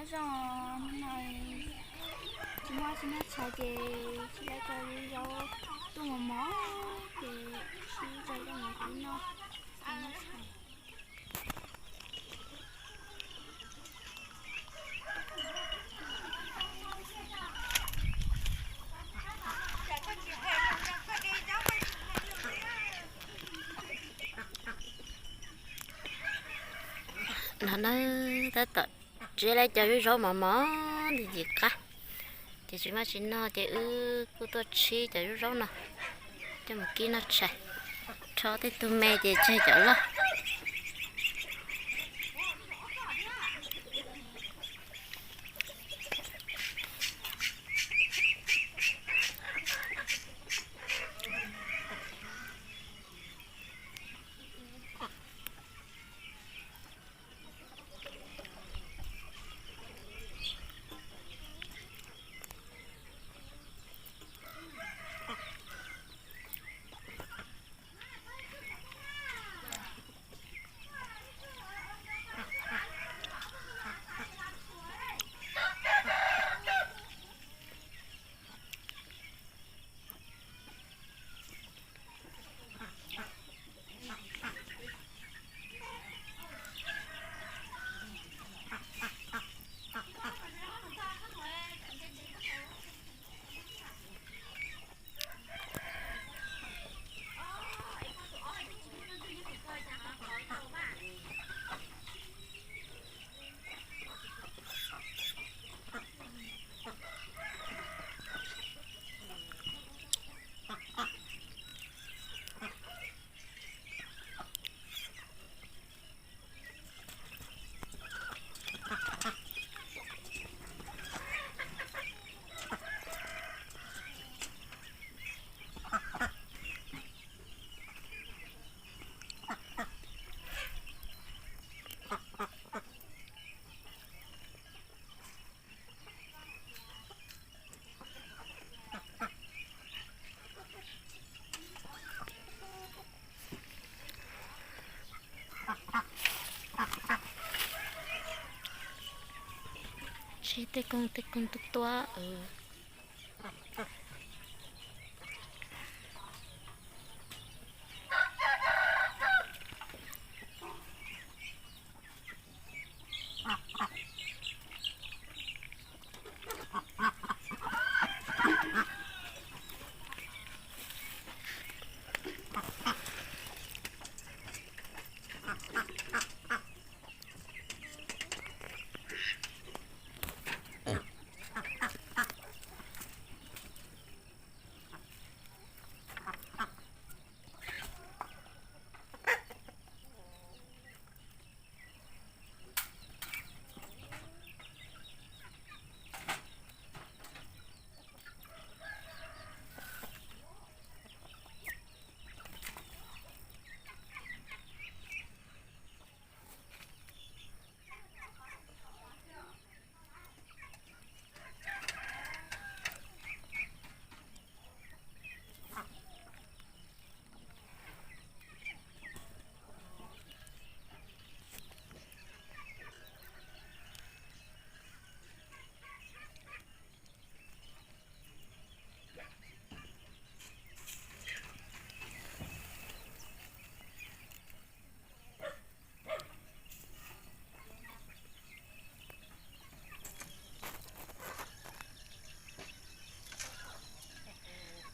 Zoo, hnub no tsis muaj tsis noj tshais ces tsis lawv cov zaub tuaj mos mos ces sib coj coj mov kib noj, noj tshais. No na, tab tom tsiab lawv cov zaub zaub mos mos ntawd yim qab, ces tsis muaj tsis noj ces wb kuj tuaj tsib cov zaub zaub no coj mus kib noj tshais, rho tej tug me ces tseg cov loj. Tsib tej koog tej koog tuaj tuaj.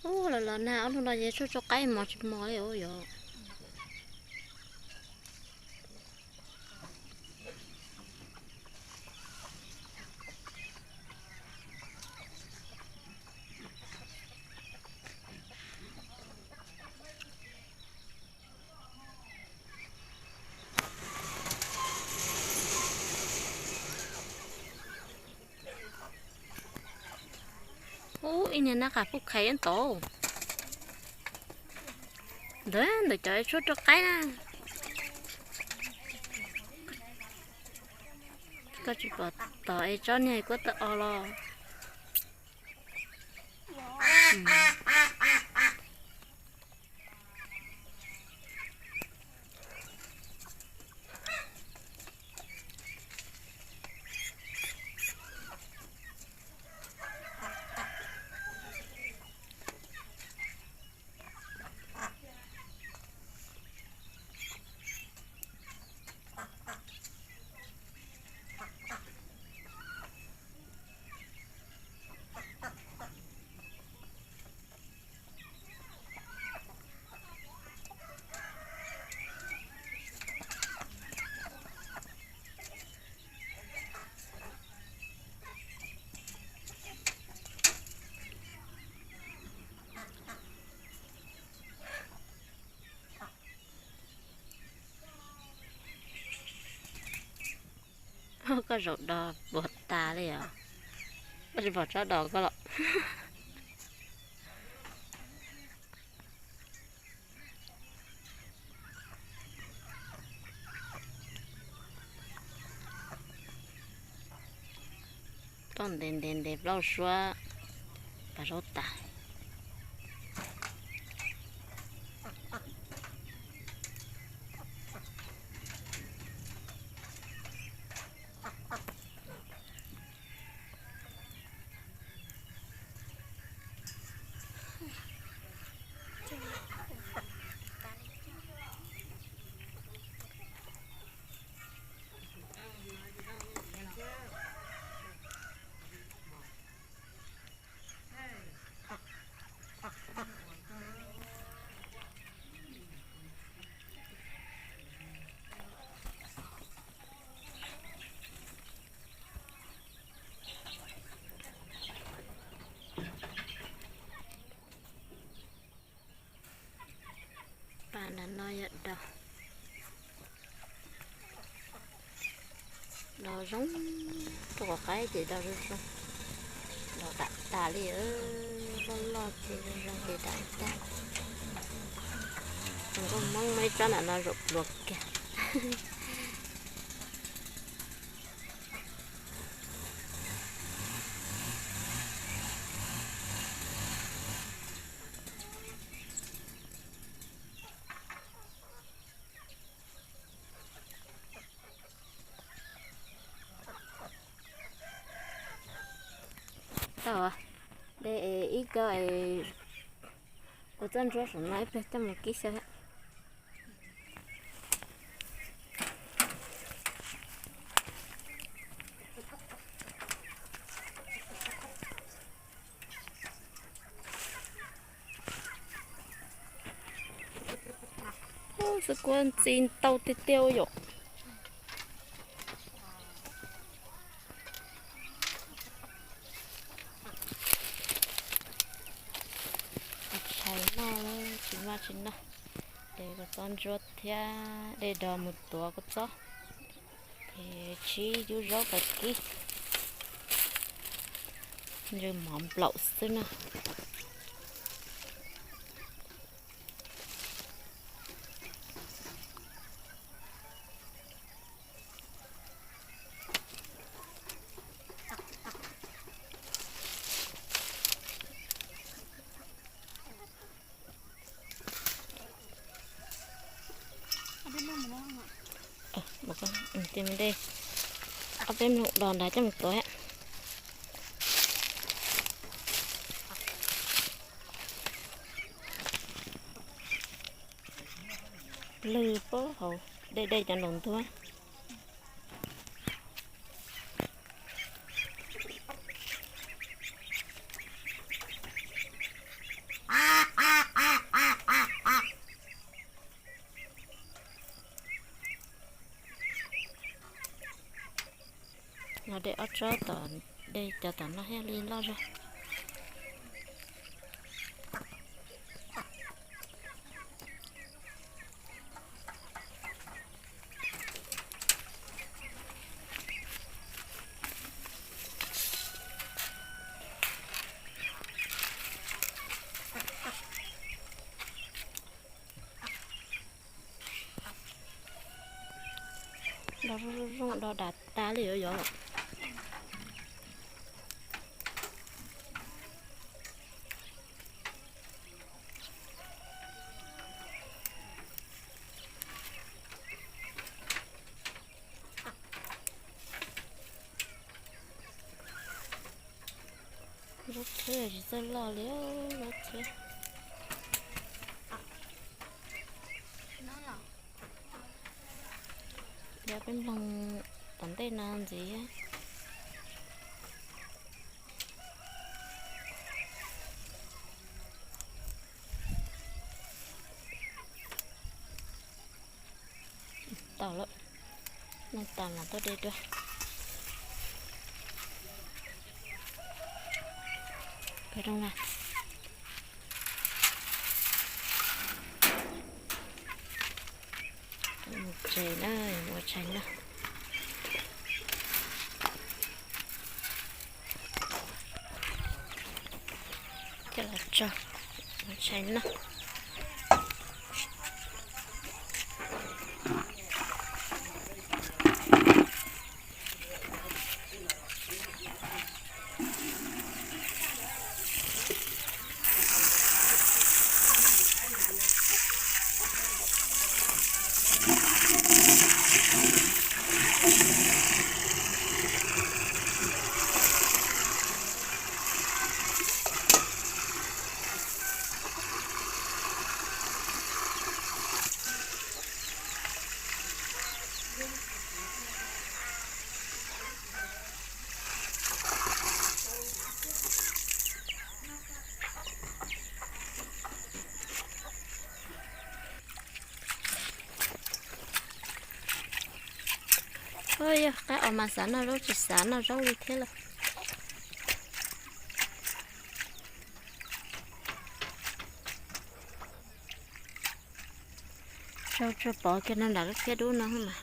Ub, los los nag ob hnub no ces tshuaj rau qaib mos tsis mos li ub yom. Ub, ib niag nab qas pub khais ib ntau. Ntawd ntawm cov tshuaj rau qaib na. Koj tsis pom tom es tsob niag kuab tawm os los. Koj zaum do puag tas li os. Koj tsis pom tsob do koj los? Toj ntev ntev ntev plaub suab pas zaub tas. Pas nram no yog do, do zoo, rau qhov qaib ces do zoo zoo, do dam tas li, loj loj ces zoo zoo ces dam tag. Nkauj Hmoob muaj ib tsob nram no zaum pluav kiag. Tau, de ib co ua txoj ntsuab saum no ib pliag coj mus kib xyaw. Xwb kuab ntxi ntau tiag tiag yom. Tshais noj, tsis maj tsis noj. Ces kua txob ntsuab thiab dej dos mus tuav kua txob, ces tsib yub zaub pais kib. Ntsw mov nplaum xwb na. Mus de ob peb mloog dos nrad coj mus tuav. Plwg pob hauv dej dej cov nraum ntuag. Los de ob tsob tom, de cov tom no thiaj li loj zog. Do zoo zoo, do dam tas li os yom. Zaub txhwb tsis txawj loj li, zaub txhwb. Yog peb mloog tom ntej no ntxiv. Tau lawm, noj tas mas tuaj de dua. Peb rooj na, mus tsev na, mus ua tshais na. Los tso, tshais noj. Yog qab os mas xav noj zaub tsis xav noj zaub li thiab lawm. Sau tsuag pov kiag no nram lub phiab dub no mas.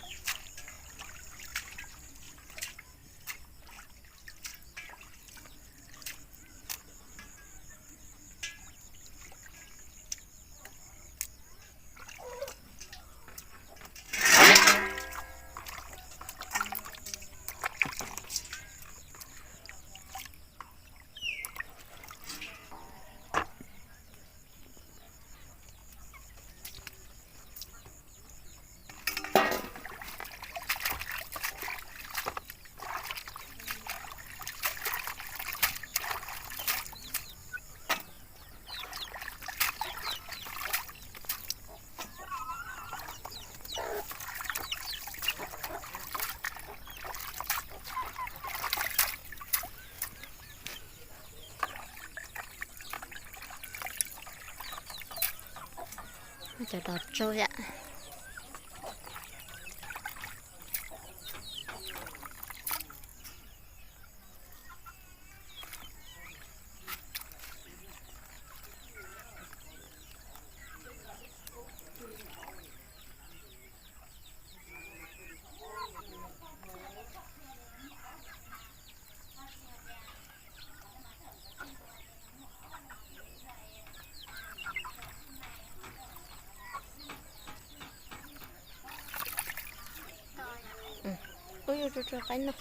Cov dos tsau yam. Ub, yuav tsuag tsuag qaib no.